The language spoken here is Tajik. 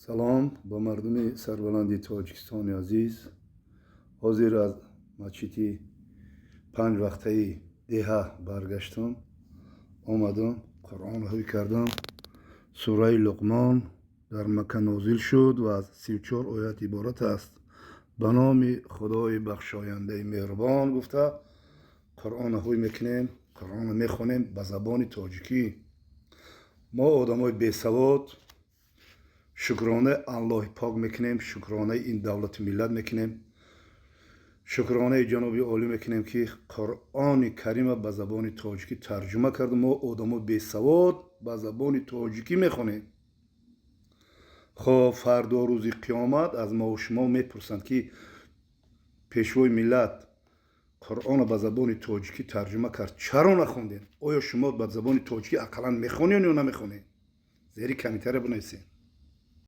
Салом ба мардуми сарбаланди Тоҷикистони азиз. Ҳозир аз масҷиди панҷвақтаи деҳа баргаштам, омадам, Қуръон ҳуй кардам. Сураи Луқмон дар Макка нозил шуд ва аз 34 оят иборат аст. Ба номи Худои бахшояндаи меҳрубон гуфта Қуръонро ҳуй мекунем, Қуръонро мехонем ба забони тоҷикӣ. Мо, одамои бесавод, шукронаи Аллоҳи пок мекунем, шукронаи ин давлату миллат мекунем, шукронаи ҷаноби олӣ мекунем, ки Қуръони Карима ба забони тоҷикӣ тарҷума кард. Мо, одамо бесавод, ба забони тоҷикӣ мехонем. Хоб, фардо, рӯзи қиёмат, аз мову шумо мепурсанд, ки пешвои миллат Қуръонро ба забони тоҷикӣ тарҷума кард, чаро нахондем? Оё шумо ба забони тоҷикӣ ақаллан мехонед ё намехонед? Зери комментария бинависед.